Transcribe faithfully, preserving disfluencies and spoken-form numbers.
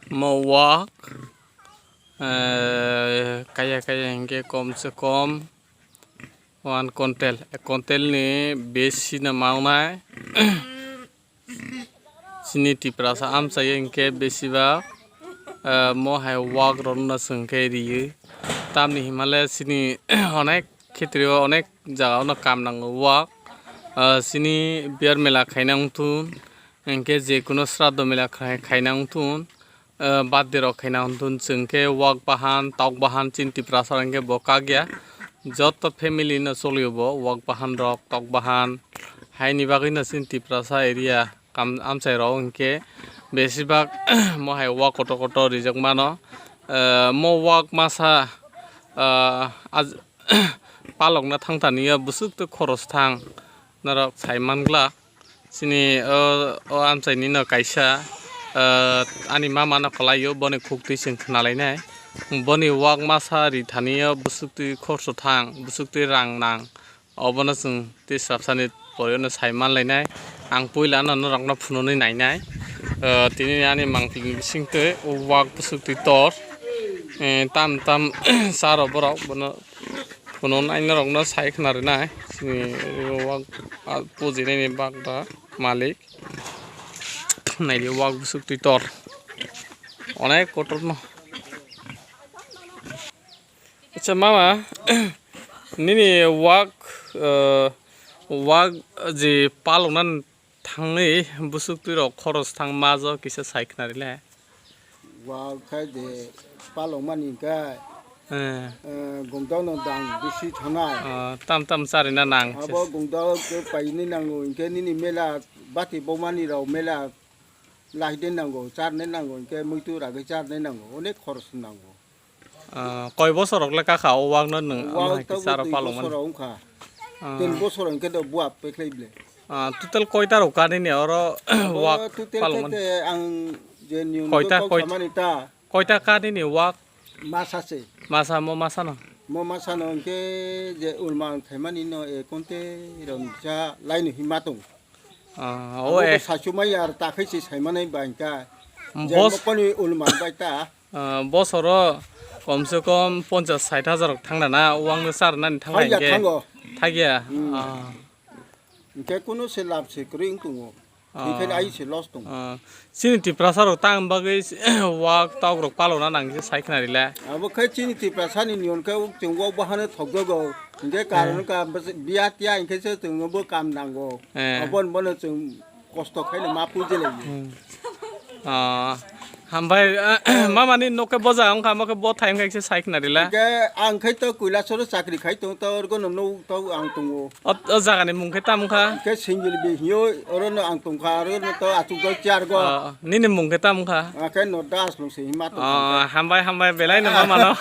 Mo wak, eh, kaya kaya hingke kom se kom one quintal, ek quintal ni besi no maunai. Chini Tiprasa amchai hingke besi ba, eh, mo hai wak rok no chwng khe riyo. Tamni himale chini onek khetri o onek jaga o no kam nango wak. Ah, chini biar mela khaina wngthun, hingke je kuno sraddho mela khai-, khaina wngthun, ah, birthday rok khaina wngthun, chwng khe wak bahan, tok bahan, chini Tiprasa rok hingke bo kak ya. Joto family no cholio bo, wak bahan rok, tok bahan, haini bagwi no chini Tiprasa area kam amchai rok hingke besibak mo hai wak kotor kotor rijak mano. Ah, mo wak masa, ah, aj-, palokna thangthani o bwswk twi khoros thang norok sai manglak. Chini o, o amchaini no kaisa, ah, ani mama no kwlai o, boni khuk twi chwng khna lainai. Boni wak masa ri thani o bwswk twi khorso thang, bwswk twi rang nang. Obono chwng tei swrapsani poriano sai manlainai. Ang puila no norokno phunugwi nainai. Ah, tini ani mangpili bisingtwi o wak bwswk twi tor. Eh, tam tam charo borok bono phunuknai norokno sai khna rwnai. Chini o wak, ah, pujinani bak da malik. Naidi wak bwswk twi tor. Onek kotorno. Acha mama, nini wak, eh, wak je palokna thangwi bwswk twi rok khoros thang majo kisa sai khna rwle. Wak khai je palokmani hwnkhe, eh, eh, gungdao no dang bisi thanai. Ah, tam tam charina nang. Abo gungdao khe paini nango hwnkhe nini mela bati bomani rok mela laide nango, charne nango hwnkhe muitu ragwi charne nango, onek khoros nango. Ah, koi bosor rok le kakha o wak no nwng ama hai khe charo palokmani? Wak tabuk dui bosor wngkha. Ah. Tin bosor hwnkhe do buap pekhlai ble. Ah, total koita rok ka nini oro wak palokmani? Abo total khe ang je niyom koita, kok koita, samani ta. Koita ka nini wak? Masa se. Masa mo masa no? Mo masa no hwnkhe je ulma ang thaimani no e konte rok ni cha laino hima tong. Ah, abo o e. Sachumai ar takhai se saimanai ba hwnkha. Je bos- mokoni ulma bai ta. Ah, bosoro kom se kom ponchas sait hajar rok thangna na, wangno charnani thangna haiya hingke thango. Thagya. Hmm. Ah. Hingke kuno se lab se kwrwi wng tongo. Ah. Hingke ai se loss tongo. Ah. Chini Tiprasa rok tang bagwi wak tok rok palona nang se sai khna rila. Abo khe chini Tiprasa ni niyon khe chwng wak bahano thokjago. Hingke karon ka biya tiya hingke se chwng bo kam nango. Eh. Abon bono chwng kosto khaino ma pujilaiyo. Hmm. Ah, hambai, mamani nok khe boja wngkha, mo khe bo thai wngkha khe sai khna rila. Hingke ang khai to Kailasoro chakri khai tong to, orgo no nuk to ang tongo. O, o jaga ni mung khe tam wngkha? Hingke single bi hinyo, oro no ang tongkha, oro no to achuk do chair go. Ah, nini mung khe tam wngkha? Ah, khe no das lung se hima to. Ah, hambai, hambai, belai no mama no.